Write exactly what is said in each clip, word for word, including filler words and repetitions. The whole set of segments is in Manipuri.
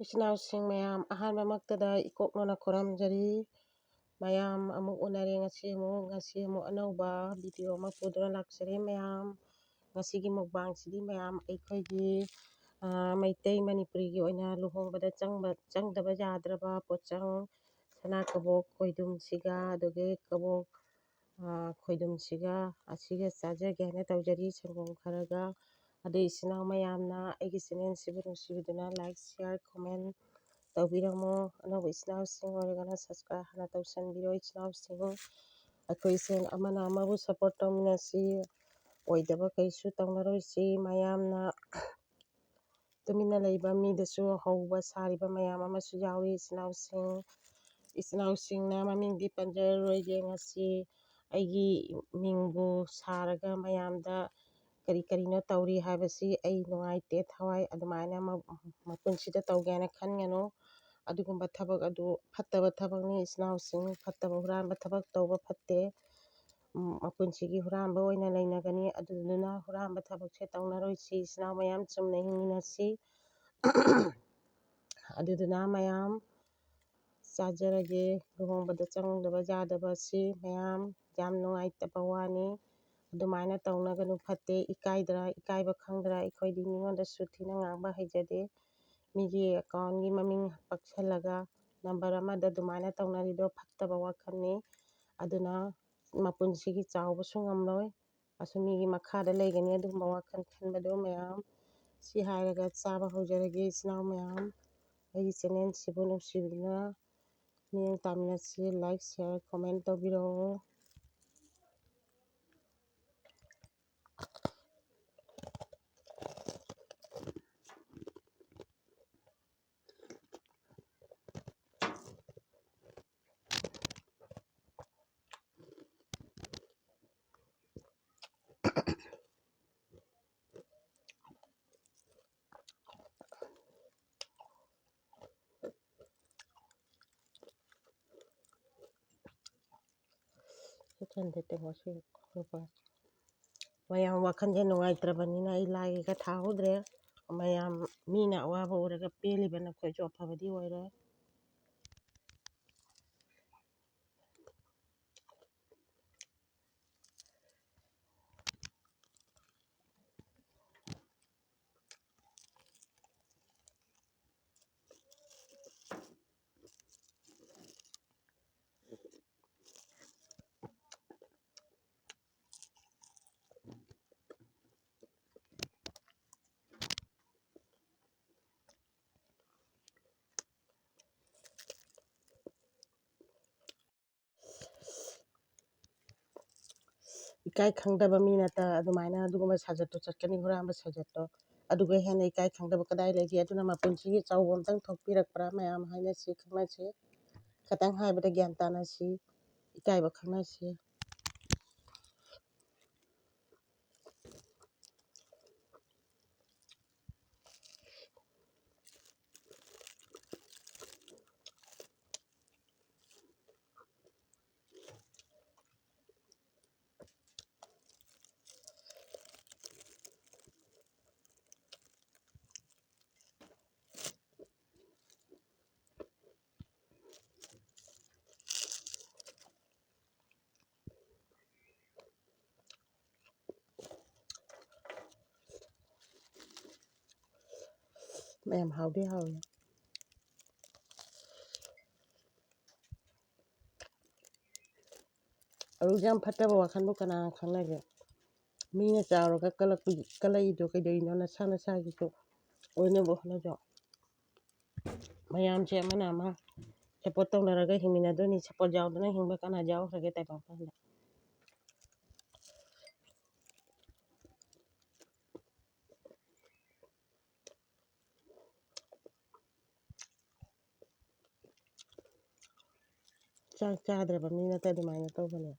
ꯏꯆꯤꯟ ꯏꯅꯥꯎꯁꯤꯡ ꯃꯌꯥꯝ, ꯑꯍꯥꯟꯕꯃꯛꯇꯗ ꯏꯀꯣꯛꯅꯅ ꯈꯨꯔꯨꯝꯖꯔꯤ꯫ ꯃꯌꯥꯝ ꯑꯃꯨꯛ ꯎꯅꯔꯦ ꯉꯁꯤ ꯑꯃꯨꯛ꯫ ꯉꯁꯤ ꯑꯃꯨꯛ ꯑꯅꯧꯕ ꯚꯤꯗꯤꯑꯣ ꯑꯃ ꯄꯨꯗꯨꯅ ꯂꯥꯛꯆꯔꯤ ꯃꯌꯥꯝ꯫ ꯉꯁꯤꯒꯤ ꯃꯨꯛꯕꯥꯡꯁꯤꯗꯤ ꯃꯌꯥꯝ ꯑꯩꯈꯣꯏꯒꯤ, ꯑ, ꯃꯩꯇꯩ ꯃꯅꯤꯄꯨꯔꯤꯒꯤ ꯑꯣꯏꯅ ꯂꯨꯍꯣꯡꯕꯗ ꯆꯪꯕ, ꯆꯪꯗꯕ ꯌꯥꯗ꯭ꯔꯕ ꯄꯣꯠꯆꯪ, ꯁꯅꯥ ꯀꯕꯣꯛ ꯈꯣꯏꯗꯨꯝꯁꯤꯒ, ꯑꯗꯨꯗꯒꯤ ꯀꯕꯣꯛ, ꯑ, ꯈꯣꯏꯗꯨꯝꯁꯤꯒ, ꯑꯁꯤꯒ ꯆꯥꯖꯒꯦ ꯍꯥꯏꯅ ꯇꯧꯖꯔꯤ, ꯁꯪꯒꯣꯝ ꯈꯔꯒ꯫ ꯑꯗꯨ ꯏꯆꯤꯟ ꯏꯅꯥꯎ ꯃꯌꯥꯝꯅ ꯑꯩꯒꯤ ꯆꯦꯅꯦꯜꯁꯤꯕꯨ ꯅꯨꯡꯁꯤꯕꯤꯗꯨꯅ like, share, comment ꯇꯧꯕꯤꯔꯝꯃꯣ꯫ ꯑꯅꯧꯕ ꯏꯆꯤꯟ ꯏꯅꯥꯎꯁꯤꯡ ꯑꯣꯏꯔꯒꯅ subscribe ꯍꯥꯟꯅ ꯇꯧꯁꯟꯕꯤꯔꯣ ꯏꯆꯤꯟ ꯏꯅꯥꯎꯁꯤꯡ꯫ ꯑꯩꯈꯣꯏꯁꯦ ꯑꯃꯅ ꯑꯃꯕꯨ support ꯇꯧꯃꯤꯟꯅꯁꯤ꯫ ꯑꯣꯏꯗꯕ ꯀꯩꯁꯨ ꯇꯧꯅꯔꯣꯏꯁꯤ꯫ ꯃꯌꯥꯝꯅ ꯇꯨꯃꯤꯟꯅ ꯂꯩꯕ ꯃꯤꯗꯁꯨ ꯍꯧꯕ ꯁꯥꯔꯤꯕ ꯃꯌꯥꯝ ꯑꯃꯁꯨ ꯌꯥꯎꯔꯤ ꯏꯆꯤꯟ ꯏꯅꯥꯎꯁꯤꯡ꯫ ꯏꯆꯤꯟ ꯏꯅꯥꯎꯁꯤꯡꯅ ꯃꯃꯤꯡꯗꯤ ꯄꯟꯖꯔꯔꯣꯏꯒꯦ꯫ ꯉꯁꯤ ꯑꯩꯒꯤ ꯃꯤꯡꯕꯨ ꯁꯥꯔꯒ ꯃꯌꯥꯝꯗ ꯀꯔꯤ ꯀꯔꯤꯅꯣ ꯇꯧꯔꯤ ꯍꯥꯏꯕꯁꯤ ꯑꯩ ꯅꯨꯡꯉꯥꯏꯇꯦ ꯊꯋꯥꯏ꯫ ꯑꯗꯨꯃꯥꯏꯅ ꯃ-, ꯃꯄꯨꯟꯁꯤꯗ ꯇꯧꯒꯦ ꯍꯥꯏꯅ ꯈꯟꯒꯅꯨ꯫ ꯑꯗꯨꯒꯨꯝꯕ ꯊꯕꯛ ꯑꯗꯨ ꯐꯠꯇꯕ ꯊꯕꯛꯅꯤ ꯏꯆꯤꯟ ꯏꯅꯥꯎꯁꯤꯡ꯫ ꯐꯠꯇꯕ ꯍꯨꯔꯥꯟꯕ ꯊꯕꯛ ꯇꯧꯕ ꯐꯠꯇꯦ꯫ ꯎꯝ, ꯃꯄꯨꯟꯁꯤꯒꯤ ꯍꯨꯔꯥꯟꯕ ꯑꯣꯏꯅ ꯂꯩꯅꯒꯅꯤ꯫ ꯑꯗꯨꯗꯨꯅ ꯍꯨꯔꯥꯟꯕ ꯊꯕꯛꯁꯦ ꯇꯧꯅꯔꯣꯏꯁꯤ ꯏꯆꯤꯟ ꯏꯅꯥꯎ ꯃꯌꯥꯝ, ꯆꯨꯝꯅ ꯍꯤꯡꯃꯤꯟꯅꯁꯤ꯫ ꯑꯗꯨꯗꯨꯅ ꯃꯌꯥꯝ ꯆꯥꯖꯔꯒꯦ꯫ ꯂꯨꯍꯣꯡꯕꯗ ꯆꯪꯗꯕ ꯌꯥꯗꯕ ꯑꯁꯤ ꯃꯌꯥꯝ ꯌꯥꯝ ꯅꯨꯡꯉꯥꯏꯇꯕ ꯋꯥꯅꯤ꯫ ꯑꯗꯨꯃꯥꯏꯅ ꯇꯧꯅꯒꯅꯨ, ꯐꯠꯇꯦ꯫ ꯏꯀꯥꯏꯗ꯭ꯔꯥ, ꯏꯀꯥꯏꯕ ꯈꯪꯗ꯭ꯔꯥ? ꯑꯩꯈꯣꯏꯗꯤ ꯃꯤꯉꯣꯟꯗꯁꯨ ꯊꯤꯅ ꯉꯥꯡꯕ ꯍꯩꯖꯗꯦ꯫ ꯃꯤꯒꯤ ꯑꯦꯀꯥꯎꯟꯒꯤ ꯃꯃꯤꯡ ꯄꯛꯁꯜꯂꯒ ꯅꯝꯕꯔ ꯑꯃꯗ ꯑꯗꯨꯃꯥꯏꯅ ꯇꯧꯅꯔꯤꯗꯣ ꯐꯠꯇꯕ ꯋꯥꯈꯜꯅꯤ꯫ ꯑꯗꯨꯅ ꯃꯄꯨꯟꯁꯤꯒꯤ ꯆꯥꯎꯕꯁꯨ ꯉꯝꯂꯣꯏ꯫ ꯑꯁꯨꯝ ꯃꯤꯒꯤ ꯃꯈꯥꯗ ꯂꯩꯒꯅꯤ ꯑꯗꯨꯒꯨꯝꯕ ꯋꯥꯈꯜ ꯈꯟꯕꯗꯣ ꯃꯌꯥꯝ꯫ ꯁꯤ ꯍꯥꯏꯔꯒ ꯆꯥꯕ ꯍꯧꯖꯔꯒꯦ ꯏꯆꯤꯟ ꯏꯅꯥꯎ ꯃꯌꯥꯝ꯫ ꯑꯩꯒꯤ ꯆꯦꯅꯦꯜꯁꯤꯕꯨ ꯅꯨꯡꯁꯤꯕꯤꯗꯨꯅ ꯃꯤꯠꯌꯦꯡ ꯇꯥꯃꯤꯟꯅꯁꯤ꯫ Like, share, comment ꯇꯧꯕꯤꯔꯛꯑꯣ꯫ ꯃꯌꯥꯝ ꯋꯥꯈꯜꯁꯦ ꯅꯨꯡꯉꯥꯏꯇ꯭ꯔꯕꯅꯤꯅ ꯑꯩ ꯂꯥꯏꯒꯤꯒ ꯊꯥꯍꯧꯗ꯭ꯔꯦ꯫ ꯃꯌꯥꯝ ꯃꯤꯅ ꯑꯋꯥꯕ ꯎꯔꯒ ꯄꯦꯜꯂꯤꯕ ꯅꯈꯣꯏꯁꯨ ꯑꯐꯕꯗꯤ ꯑꯣꯏꯔꯣꯏ꯫ ꯏꯀꯥꯏ ꯈꯪꯗꯕ ꯃꯤꯅ ꯇ-, ꯑꯗꯨꯃꯥꯏꯅ ꯑꯗꯨꯒꯨꯝꯕ ꯁꯥꯖꯠꯇꯣ ꯆꯠꯀꯅꯤ, ꯍꯨꯔꯥꯟꯕ ꯁꯥꯖꯠꯇꯣ꯫ ꯑꯗꯨꯒ ꯍꯦꯟꯅ ꯏꯀꯥꯏ ꯈꯪꯗꯕ ꯀꯗꯥꯏ ꯂꯩꯒꯦ? ꯑꯗꯨꯅ ꯃꯄꯨꯟꯁꯤꯒꯤ ꯆꯥꯎꯕ ꯑꯝꯇꯪ ꯊꯣꯛꯄꯤꯔꯛꯄ꯭ꯔꯥ? ꯃꯌꯥꯝ ꯍꯥꯏꯅꯁꯤ, ꯈꯪꯅꯁꯤ꯫ ꯈꯇꯪ ꯍꯥꯏꯕꯗ ꯒ꯭ꯌꯥꯟ ꯇꯥꯅꯁꯤ, ꯏꯀꯥꯏꯕ ꯈꯪꯅꯁꯤ꯫ ꯃꯌꯥꯝ ꯍꯥꯎꯗꯤ ꯍꯥꯎꯋꯦ꯫ ꯑꯗꯨꯛ ꯌꯥꯝ ꯐꯠꯇꯕ ꯋꯥꯈꯜꯕꯨ ꯀꯅꯥꯅ ꯈꯪꯅꯒꯦ? ꯃꯤꯅ ꯆꯥꯎꯔꯒ ꯀꯜꯂꯛꯄ-, ꯀꯜꯂꯛꯏꯗꯣ ꯀꯩꯗꯧꯔꯤꯅꯣ? ꯅꯁꯥ ꯅꯁꯥꯒꯤꯁꯨ ꯑꯣꯏꯅꯕ ꯍꯣꯠꯅꯖꯧ꯫ ꯃꯌꯥꯝꯁꯦ ꯑꯃꯅ ꯑꯃ support ꯇꯧꯅꯔꯒ ꯍꯤꯡꯃꯤꯟꯅꯗꯣꯏꯅꯤ꯫ Support ꯌꯥꯎꯗꯅ ꯍꯤꯡꯕ ꯀꯅꯥ ꯌꯥꯎꯈ꯭ꯔꯒꯦ ꯇꯥꯏꯕꯪꯄꯥꯟꯗ? ꯆꯥꯛ ꯆꯥꯗ꯭ꯔꯕ ꯃꯤ ꯅꯠꯇꯦ ꯑꯗꯨꯃꯥꯏꯅ ꯇꯧꯕꯅꯦ꯫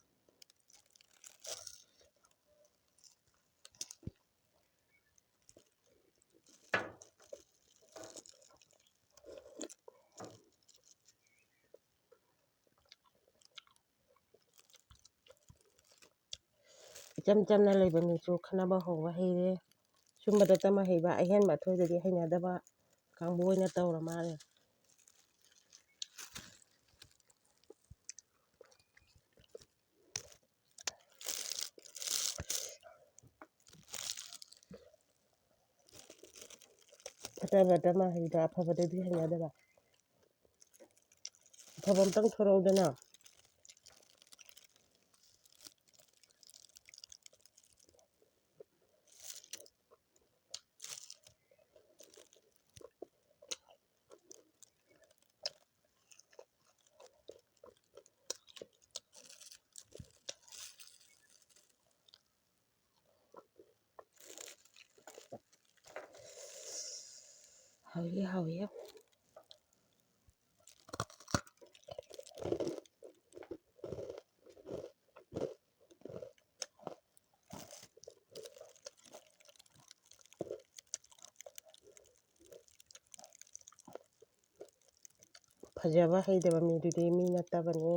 ꯏꯆꯝ ꯆꯝꯅ ꯂꯩꯕ ꯃꯤꯁꯨ ꯈꯠꯅꯕ ꯍꯧꯕ ꯍꯩꯔꯦ꯫ ꯁꯨꯝꯕꯗ ꯇꯝꯕ ꯍꯩꯕ, ꯑꯍꯦꯟꯕ ꯑꯊꯣꯏꯗꯗꯤ ꯍꯩꯅꯗꯕ ꯀꯥꯡꯕꯨ ꯑꯣꯏꯅ ꯇꯧꯔ ꯃꯥꯜꯂꯦ꯫ ꯐꯠꯇꯕꯗ ꯃꯍꯩꯗꯣ ꯑꯐꯕꯗꯗꯤ ꯍꯩꯅꯗꯕ꯫ ꯑꯐꯕ ꯑꯝꯇꯪ ꯊꯣꯔꯛꯎꯗꯅ꯫ ꯍꯥꯎꯏ, ꯍꯥꯎꯏ꯫ ꯐꯖꯕ ꯍꯩꯇꯕ ꯃꯤꯗꯨꯗꯤ ꯃꯤ ꯅꯠꯇꯕꯅꯤ꯫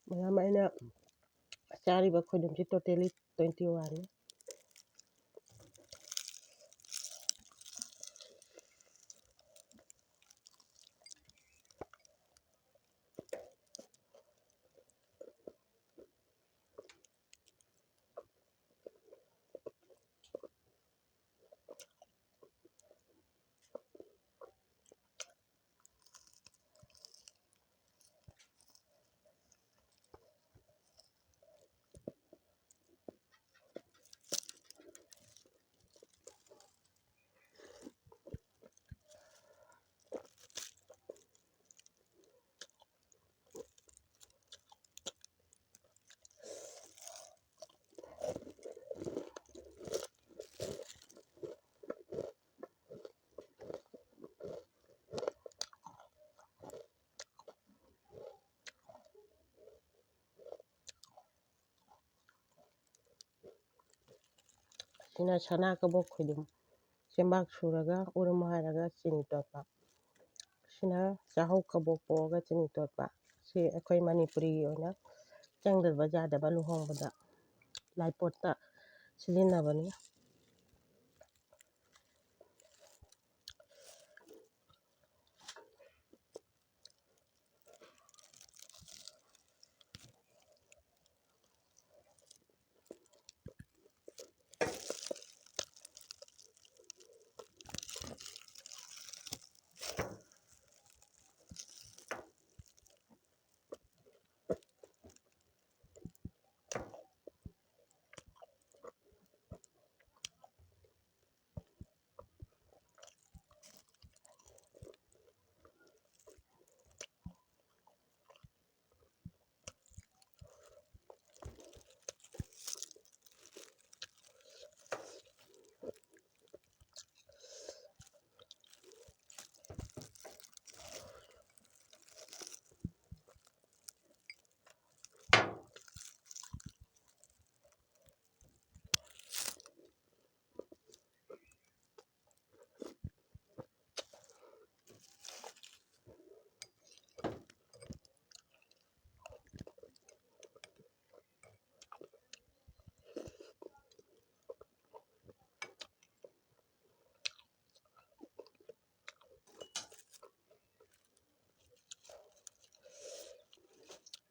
ꯃꯌꯥꯝ ꯑꯩꯅ ꯆꯥꯔꯤꯕ ꯈꯣꯏꯗꯨꯝꯁꯤ totally twenty one ꯅꯤ꯫ ꯁꯤꯅ ꯁꯅꯥ ꯀꯕꯣꯛ ꯈꯣꯏꯗꯨꯝ ꯆꯦꯡꯕꯥꯛ ꯁꯨꯔꯒ ꯎꯔꯨꯝ ꯍꯥꯏꯔꯒ ꯆꯤꯅꯤ ꯇꯣꯠꯄ꯫ ꯁꯤꯅ ꯆꯥꯛꯍꯧ ꯀꯕꯣꯛ ꯄꯣꯛꯑꯒ ꯆꯤꯅꯤ ꯇꯣꯠꯄ꯫ ꯁꯤ ꯑꯩꯈꯣꯏ ꯃꯅꯤꯄꯨꯔꯤꯒꯤ ꯑꯣꯏꯅ ꯆꯪꯗꯕ ꯌꯥꯗꯕ ꯂꯨꯍꯣꯡꯕꯗ ꯂꯥꯏꯄꯣꯠꯇ ꯁꯤꯖꯤꯟꯅꯕꯅꯤ꯫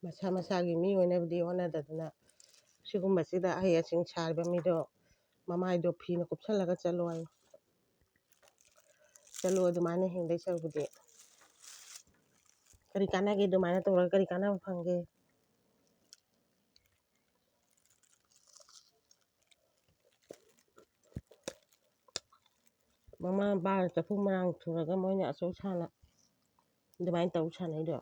ꯃꯁꯥ ꯃꯁꯥꯒꯤ ꯃꯤ ꯑꯣꯏꯅꯕꯗꯤ ꯍꯣꯠꯅꯗꯗꯅ, ꯁꯤꯒꯨꯝꯕꯁꯤꯗ ꯑꯍꯩ ꯑꯁꯤꯡ ꯁꯥꯔꯤꯕ ꯃꯤꯗꯣ ꯃꯃꯥꯏꯗꯣ ꯐꯤꯅ ꯀꯨꯞꯁꯜꯂꯒ ꯆꯠꯂꯣ ꯍꯥꯏꯌꯨ꯫ ꯆꯠꯂꯣ, ꯑꯗꯨꯃꯥꯏꯅ ꯍꯤꯡꯗꯣꯏ ꯁꯔꯨꯛꯄꯨꯗꯤ꯫ ꯀꯔꯤ ꯀꯥꯟꯅꯒꯦ ꯑꯗꯨꯃꯥꯏꯅ ꯇꯧꯔꯒ? ꯀꯔꯤ ꯀꯥꯟꯅꯕ ꯐꯪꯒꯦ? ꯃꯃꯥ ꯃꯄꯥꯅ ꯆꯐꯨ ꯃꯔꯥꯡ ꯊꯨꯔꯒ ꯃꯣꯏꯅ ꯑꯆꯧ ꯑꯁꯥꯡꯅ ꯑꯗꯨꯃꯥꯏꯅ ꯇꯧ ꯁꯥꯟꯅꯩꯗꯣ꯫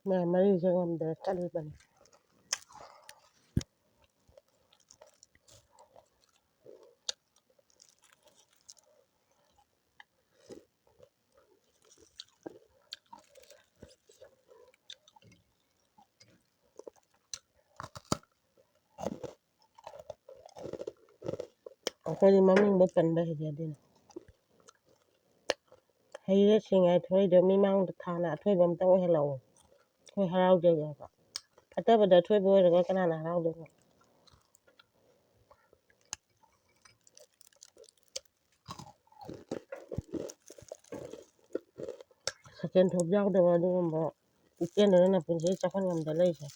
ꯃꯌꯥꯝ ꯃꯔꯤꯁꯦ ꯉꯝꯗꯅ ꯆꯠꯂꯤꯕꯅꯤ꯫ ꯑꯩꯈꯣꯏꯗꯤ ꯃꯃꯤꯡꯕꯨ ꯄꯟꯕ ꯍꯩꯖꯗꯦꯅꯦ꯫ ꯍꯩꯔ ꯁꯤꯡꯉꯥꯏ ꯊꯣꯏꯗꯣ ꯃꯤꯃꯥꯡꯗ ꯊꯥꯅ ꯑꯊꯣꯏꯕ ꯑꯝꯇꯪ ꯑꯣꯏꯍꯜꯂꯛꯑꯣ꯫ ꯑꯩꯈꯣꯏ ꯍꯔꯥꯎꯖꯒꯦ ꯍꯥꯏꯕ꯫ ꯐꯠꯇꯕꯗ ꯑꯊꯣꯏꯕ ꯑꯣꯏꯔꯒ ꯀꯅꯥꯅ ꯍꯔꯥꯎꯗꯣꯏꯅꯣ? ꯁꯦꯀꯦꯟ ꯊꯣꯛ ꯌꯥꯎꯗꯕ ꯑꯗꯨꯒꯨꯝꯕ ꯄꯨꯛꯆꯦꯜꯗꯨꯅ ꯅꯄꯨꯟꯁꯤ ꯆꯥꯎꯈꯠ ꯉꯝꯗ ꯂꯩꯁꯦ꯫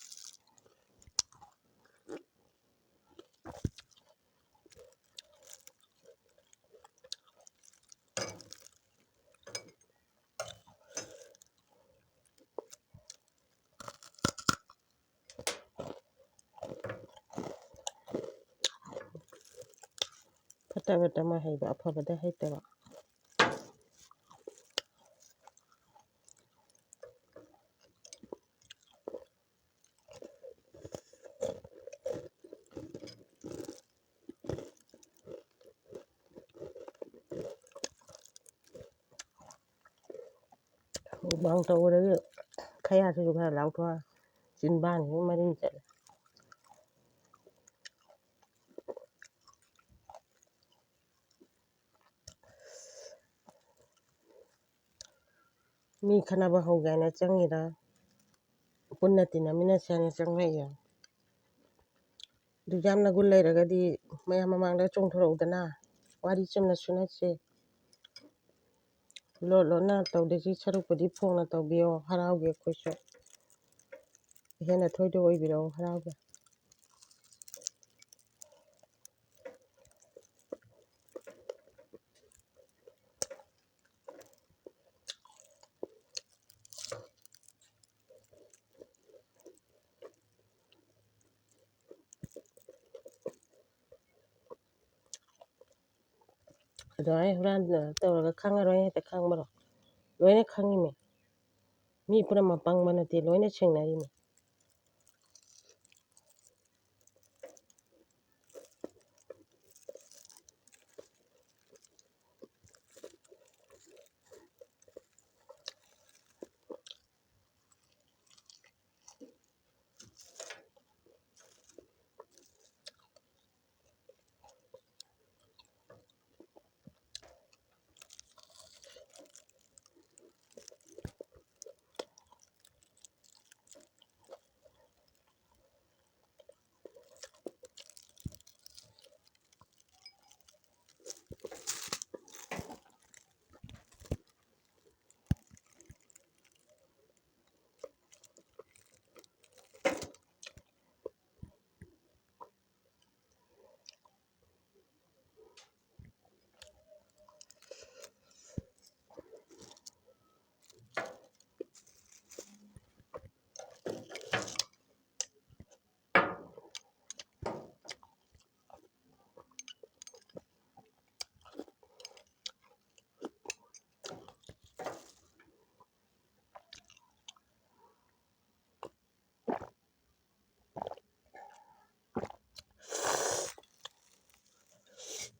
ꯐꯠꯇꯕꯗ ꯃꯥ ꯍꯩꯕ, ꯑꯐꯕꯗ ꯍꯩꯇꯕ꯫ ꯃꯨꯛꯕꯥꯡ ꯇꯧꯕꯗꯒꯤ ꯈꯌꯥꯁꯤꯁꯨ ꯈꯔ ꯂꯥꯎꯊꯣꯛꯑ ꯆꯤꯟꯕꯥꯟꯁꯤꯁꯨ ꯃꯔꯤꯡ ꯆꯠꯂꯦ꯫ ꯃꯤ ꯈꯠꯅꯕ ꯍꯧꯒꯦ ꯍꯥꯏꯅ ꯆꯪꯉꯤꯔ, ꯄꯨꯟꯅ ꯇꯤꯟꯅꯃꯤꯟꯅꯁꯦ ꯍꯥꯏꯅ ꯆꯪꯉꯛꯏꯔ? ꯑꯗꯨ ꯌꯥꯝꯅ ꯒꯨꯟ ꯂꯩꯔꯒꯗꯤ ꯃꯌꯥꯝ ꯃꯃꯥꯡꯗ ꯆꯣꯡꯊꯣꯔꯛꯎꯗꯅ, ꯋꯥꯔꯤ ꯆꯨꯝꯅ ꯁꯨꯅꯁꯦ꯫ ꯂꯣꯠ ꯂꯣꯠꯅ ꯇꯧꯗꯣꯏꯒꯤ ꯁꯔꯨꯛꯄꯨꯗꯤ ꯐꯣꯡꯅ ꯇꯧꯕꯤꯌꯣ, ꯍꯔꯥꯎꯒꯦ ꯑꯩꯈꯣꯏꯁꯨ꯫ ꯑꯍꯦꯟ ꯑꯊꯣꯏꯗꯣ ꯑꯣꯏꯕꯤꯔꯛꯑꯣ, ꯍꯔꯥꯎꯒꯦ꯫ ꯑꯗꯨꯃꯥꯏꯅ ꯍꯨꯔꯥꯟ ꯇꯧꯔꯒ ꯈꯪꯉꯔꯣꯏ ꯍꯦꯛꯇ ꯈꯪꯕ꯭ꯔꯣ? ꯂꯣꯏꯅ ꯈꯪꯉꯤꯃꯤ꯫ ꯃꯤ ꯄꯨꯝꯅꯃꯛ ꯄꯪꯕ ꯅꯠꯇꯦ, ꯂꯣꯏꯅ ꯁꯦꯡꯅꯔꯤꯅꯤ꯫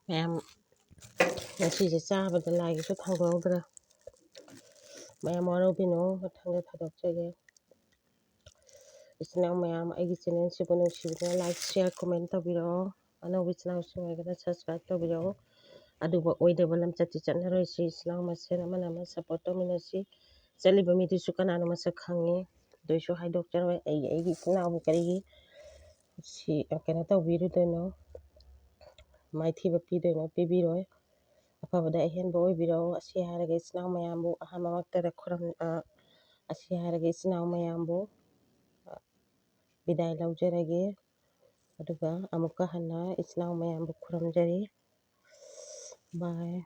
ꯃꯌꯥꯝ, ꯉꯁꯤꯁꯦ ꯆꯥꯕꯗ ꯂꯥꯏꯒꯤꯁꯨ ꯊꯥꯡꯗꯣꯛꯍꯧꯗ꯭ꯔꯦ꯫ ꯃꯌꯥꯝ ꯋꯥꯔꯧꯕꯤꯅꯨ, ꯃꯊꯪꯗ ꯊꯥꯗꯣꯛꯆꯒꯦ꯫ ꯏꯆꯤꯟ ꯏꯅꯥꯎ ꯃꯌꯥꯝ, ꯑꯩꯒꯤ channelꯁꯤꯕꯨ ꯅꯨꯡꯁꯤꯕꯤꯗꯨꯅ like, share, comment ꯇꯧꯕꯤꯔꯛꯑꯣ꯫ ꯑꯅꯧꯕ ꯏꯆꯤꯟ ꯏꯅꯥꯎꯁꯤꯡ ꯑꯣꯏꯔꯒꯅ subscribe ꯇꯧꯕꯤꯔꯛꯑꯣ꯫ ꯑꯗꯨꯕꯨ ꯑꯣꯏꯗꯕ ꯂꯝꯆꯠꯇꯤ ꯆꯠꯅꯔꯣꯏꯁꯤ꯫ ꯏꯆꯤꯟ ꯏꯅꯥꯎ ꯃꯁꯦꯟ ꯑꯃꯅ ꯑꯃ support ꯇꯧꯃꯤꯟꯅꯁꯤ꯫ ꯆꯠꯂꯤꯕ ꯃꯤꯗꯨꯁꯨ ꯀꯅꯥꯅꯣ ꯃꯁꯛ ꯈꯪꯉꯤ꯫ ꯑꯗꯨꯏꯁꯨ ꯍꯥꯏꯗꯣꯛꯆꯔꯣꯏ꯫ ꯑꯩꯒꯤ, ꯑꯩꯒꯤ ꯏꯆꯤꯟ ꯏꯅꯥꯎꯕꯨ ꯀꯔꯤꯒꯤ ꯁꯤ, ꯀꯩꯅꯣ ꯇꯧꯕꯤꯔꯨꯗꯣꯏꯅꯣ? ꯃꯥꯏꯊꯤꯕ ꯄꯤꯗꯣꯏꯅꯣ? ꯄꯤꯕꯤꯔꯣꯏ꯫ ꯑꯐꯕꯗ ꯑꯍꯦꯟꯕ ꯑꯣꯏꯕꯤꯔꯛꯑꯣ꯫ ꯑꯁꯤ ꯍꯥꯏꯔꯒ ꯏꯆꯤꯟ ꯏꯅꯥꯎ ꯃꯌꯥꯝꯕꯨ ꯑꯍꯥꯟꯕꯃꯛꯇꯗ ꯈꯨꯔꯝ-, ꯑ, ꯑꯁꯤ ꯍꯥꯏꯔꯒ ꯏꯆꯤꯟ ꯏꯅꯥꯎ ꯃꯌꯥꯝꯕꯨ, ꯑ, ꯕꯤꯗꯥꯏ ꯂꯧꯖꯔꯒꯦ꯫ ꯑꯗꯨꯒ ꯑꯃꯨꯛꯀ ꯍꯟꯅ ꯏꯆꯤꯟ ꯏꯅꯥꯎ ꯃꯌꯥꯝꯕꯨ ꯈꯨꯔꯨꯝꯖꯔꯤ꯫ Bye꯫